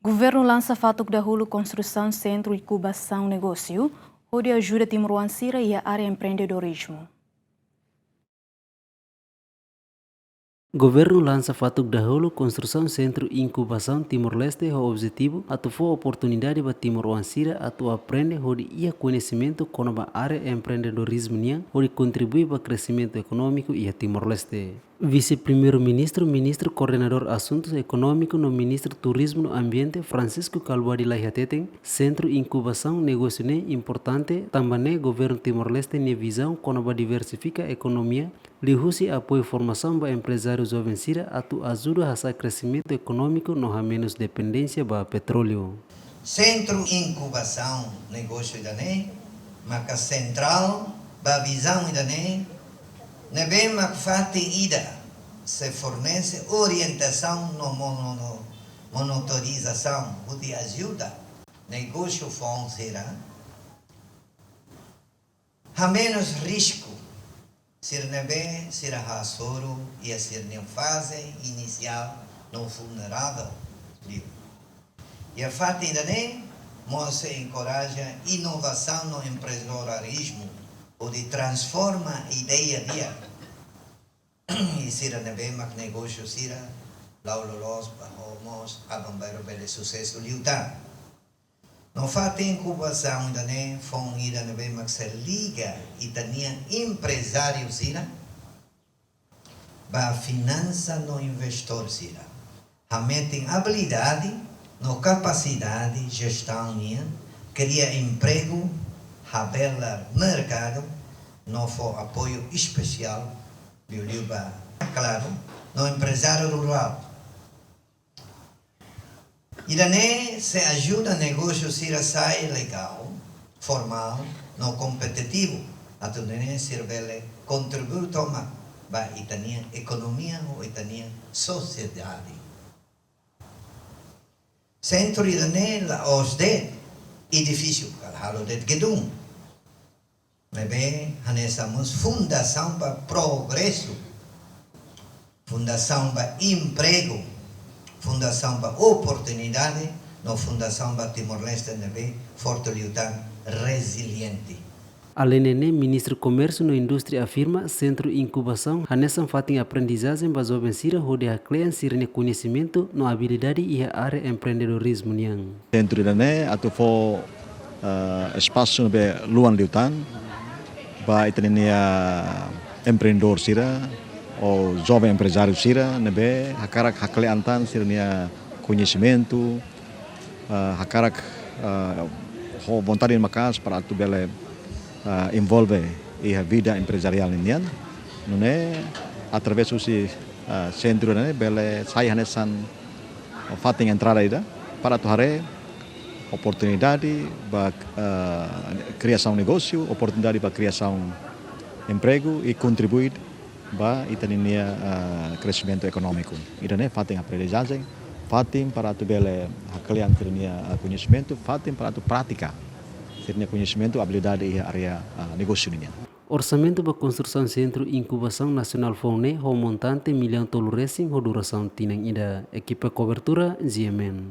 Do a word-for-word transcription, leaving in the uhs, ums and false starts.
Governu lansa fatuk dahuluk konstrusaun sentru inkubasaun negósiu, hodi ajuda timoroan sira iha área empreendedorizmu. Governu lansa fatuk dahuluk konstrusaun sentru inkubasaun Timor-Leste ho objetivu atu fó oportunidade ba timoroan sira atu aprende hodi iha koñesimentu kona-ba área empreendedorizmu nian hodi kontribui ba kresimentu ekonómiku iha Timor-Leste. Vise-Primeiru-Ministru, Ministru Koordenadór Asuntus Ekonómiku no Ministru Turizmu no Ambiente, Francisco Kalbuadi Lay hateten, sentru inkubasaun negósiu ne'e importante, tanba ne'e Governu Timor-Leste nia vizaun kona-ba diversifika ekonomia, liuhusi apoiu formasaun ba emprezáriu joven sira atu ajuda hasa'e kresimentu ekonómiku no hamenus dependénsia ba petróleu. Sentru inkubasaun negósiu ida-ne'e maka sentrál ba vizaun ida-ne'e, ne'ebé mak fatin ida sei fornese orientasaun no mono-, no monitorizasaun hodi ajuda negósiu foun sira hamenus risku sira ne'ebé sira hasoru iha sira-nia faze inisiál no vulneravel liu. Iha fatin ida-ne'e mós sei enkoraja inovasaun no empreendedorizmu hodi transforma ideia di'ak iha sira ne'ebé mak negósiu sira la'o loloos ba ho mós aban-bainrua bele susesu liután. No fatin inkubasaun ida-ne'e foun ida ne'ebé mak sei liga ita-nia emprezáriu sira ba finansa no investór sira. Hametin abilidade no kapasidade jestaun nian, kria empregu, habelar merkadu, no fó apoiu espesiál, liuliu ba, klaru, no emprezáriu rurál. Ida-ne'e sei ajuda negósiu sira sai legál, formál no kompetitivu, atu nune'e sira bele kontribui tomak ba ita-nia ekonomia ou ita-nia sosiedade. Sentru ida-ne'e la'ós de'it edifísiu, ka la halo de'it gedung. Ne'ebé hanesan mós fundasaun ba progresu, fundasaun ba empregu, fundasaun ba oportunidade, no fundasaun ba Timor-Leste ne'ebé forte liután, reziliente. Aleinde ne'e, Ministru Komérsiu no Indústria afirma, sentru inkubasaun hanesan fatin aprendizajen ba joven sira hodi hakle'an sira-nia koñesimentu no abilidade iha área empreendedorizmu nian. Sentru ida-ne'e atu fó eh, espasu ne'ebé luan liután ba ita-nia empreendedór sira ou joven emprezáriu sira ne'ebé hakarak hakle'an tan sira-nia koñesimentu, eh, hakarak, eh, ho vontade maka'as para atu bele, eh, envolve iha vida emprezariál ninian. Nune'e através husi, eh, sentru ne'e bele sai hanesan fatin entrada ida para atu haree oportunidade ba, eh, kriasaun negósiu, oportunidade ba kriasaun empregu i kontribui ba ita-nia, eh, kresimentu ekonómiku. Ida-ne'e fatin aprendizajen, fatin para atu bele hakle'an sira-nia, eh, koñesimentu, fatin para atu pratika sira-nia koñesimentu, abilidade iha área, eh, negósiu ninian. Orsamentu ba konstrusaun sentru inkubasaun nasionál foun ne'e ho montante millaun tolu resin ho durasaun tinan ida. Ekipa kobertura, G M N.